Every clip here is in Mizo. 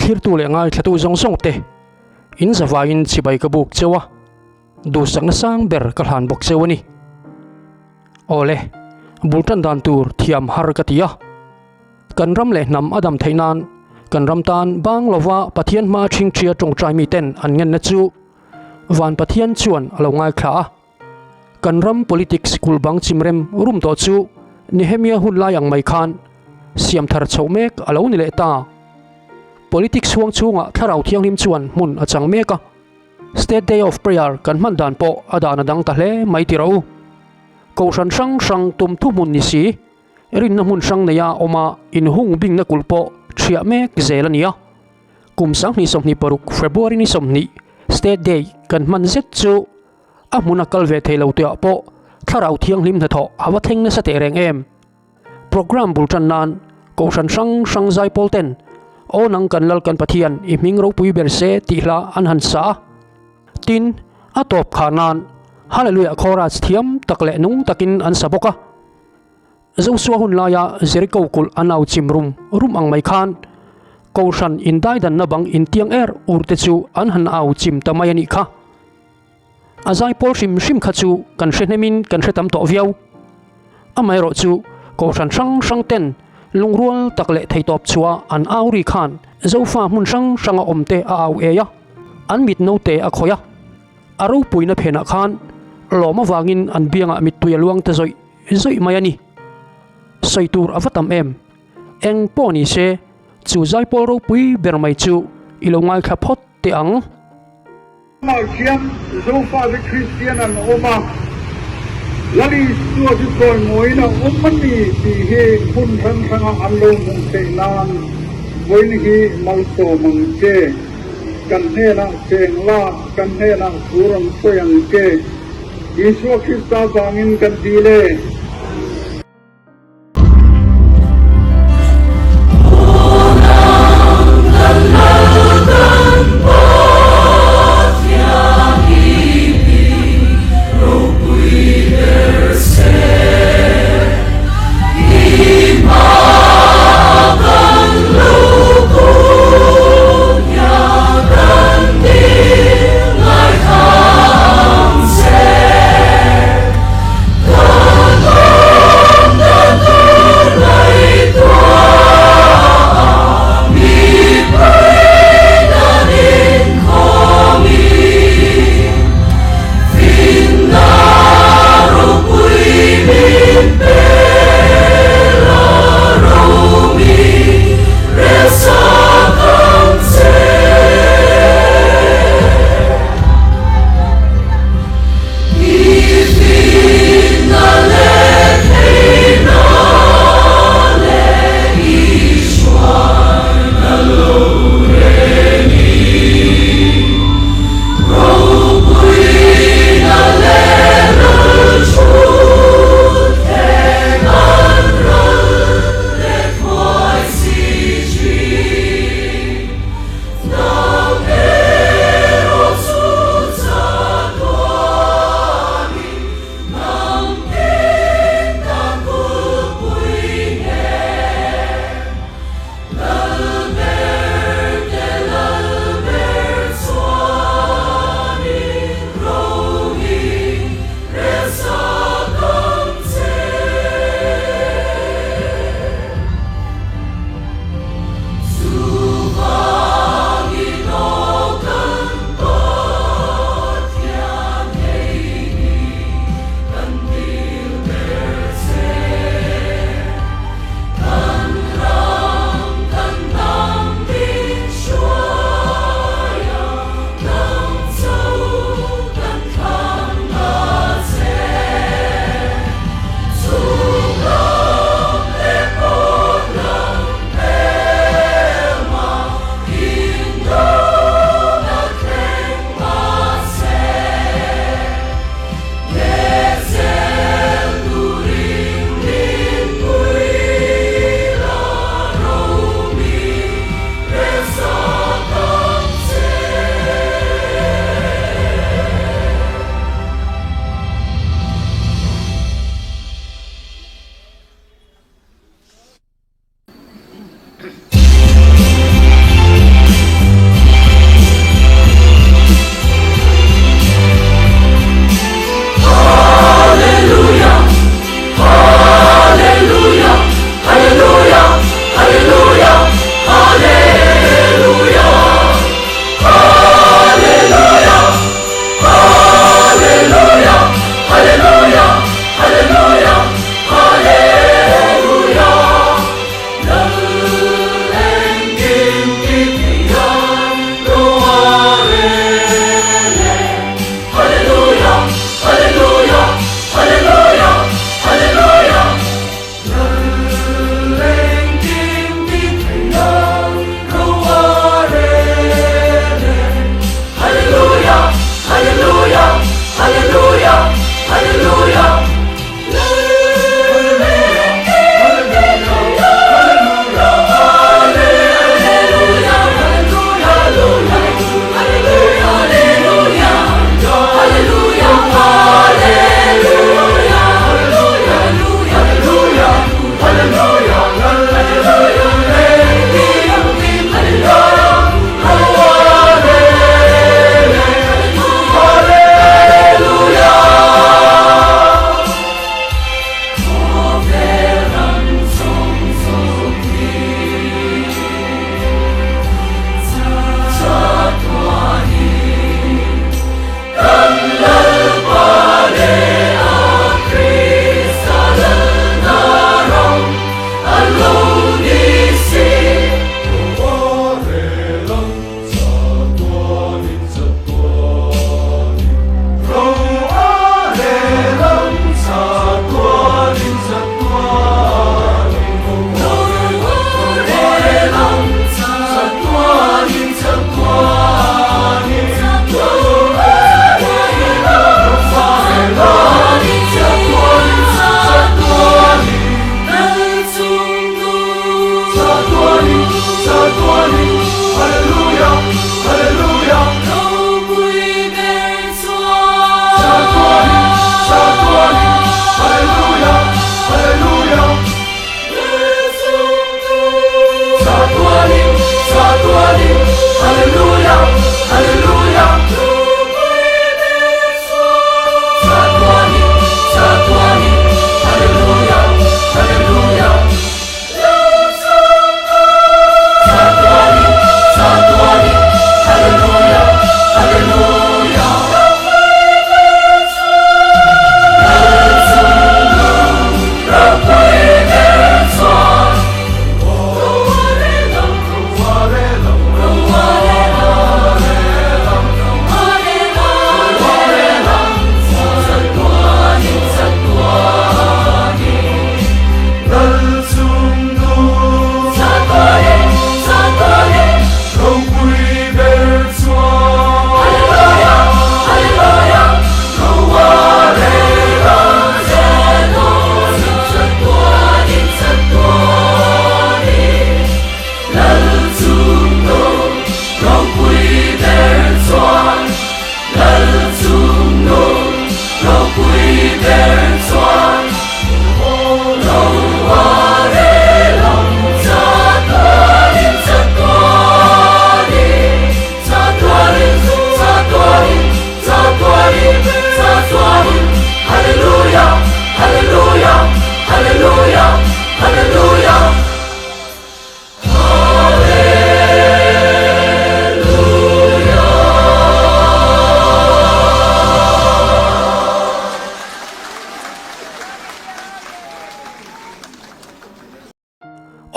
Thlirtu leh ngaithlatu zawng zawng te in zavaiin chibai ka buk cheu a, duhsakna sang ber ka hlan bawk cheu a ni. Awle, bul tan dan tur thiam har ka ti a. Kan ram leh hnam a dam theih nan kan ram tan bang lova Pathian hma ṭhingṭhia ṭawngṭai miten an ngenna chu Van Pathian chuan a lo ngaithla a. Kan ram politics kulh bang chimrem rum tawh chu Nehemia hun lai ang mai khan siam thar chhoh mek a lo ni leh ta. Politics huang chhungah Thlarau Thianghlim chuan hmun a chang mek a. State Day of Prayer kan hman dan pawh a dan a dang ta hle mai ti rawh u. Kohhran hrang hrang tum thuhmun ni si, rinna hmun hrang neia awma inhung bingna kulh pawh ṭhiah mek zel a ni a. Kum 2026 February ni 20 State Day kan hman zet chu a hmuna kal ve thei lo tihah pawh Thlarau Thianghlim hnathawh a va thleng nasa teh reng em. Programme bul tan nan Kohhran hrang hrang zaipawl ten Aw nang kan Lal kan Pathian i hming ropui ber se tih hla an han sa a. Tin, a tawp khar nan Hallelujah Chorus thiam tak leh nung takin an sa bawk a. Joshua hun laia Jericho kulh a nau chim rum rum ang mai khan Kohhran indaidanna bang intiang er ur te chu an han au chim ta mai a nih kha. A zaipawl hrim hrim kha chu kan hre hnemin kan hre tam tawh viau. Amaherawh chu Kohhran hrang hrang ten lungrual tak leh theitawp chhuah an au ri khan Zofa hmun hrang hranga awm te a au ei a, an mit note a khawih a. A ropuina phenah khan lawm avangin an biangah mittui a luang ta zawih zawih mai a ni. Sawi tur a va tam em? Eng pawh ni se, chu zaipawl ropui ber mai chu i lo ngaithla phawt teh ang. Amah khian Zofate Kristian an awm a, Lal Isua chu chawimawiin a awm a ni tih hi hmun hrang hranga an lo hmuh theih nan vawiin hi malsawm ang che. Kan hnenah cheng la, kan hnenah thu rawn sawi ang che. Isua Krista vangin kan dil e.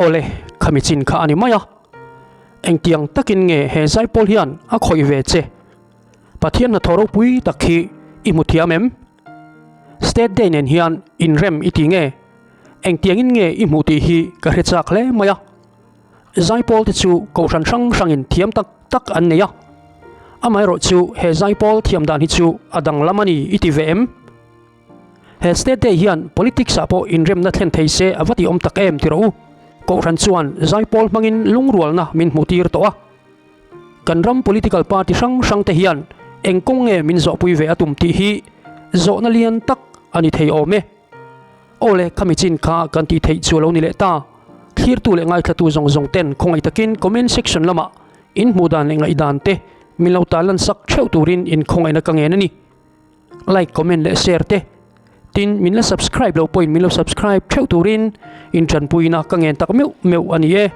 Awle, khami chin kha a ni mai a. Engtiang takin nge he zaipawl hian a khawih ve che? Pathian hnathawh ropui tak hi i hmu thiam em? State Day nen hian inrem i ti nge? Engtiangin nge i hmuh tih hi ka hre chak hle mai a. Zaipawl te chu kohhran hrang hrangin thiam tak tak an nei a. Amaherawh chu he zaipawl thiam dan hi chu a danglam a ni i ti ve em? He State Day hian politics ah pawh inremna thlen thei se a va ti awm tak em ti rawh u. Kohhran chuan zaipawl hmangin lungrualna min hmuh tir tawh a. Kan ram political party hrang hrang te hian eng kawng nge min zawhpui ve a tum tih hi zawhna lian tak a ni thei awm e. Aw le, khami chin kha kan tih theih chu a lo ni leh ta. Thlirtu leh ngaithlatu zawng zawng ten khawngaih takin comment section lamah in hmuh dan leh ngaihdan te min lo tarlan sak theuh turin in khawngaihna ka ngen a ni. Like, comment leh share te. Tin, min la subscribe lo pawhin min lo subscribe theuh turin in tanpuina ka ngen tak meuh meuh a ni e.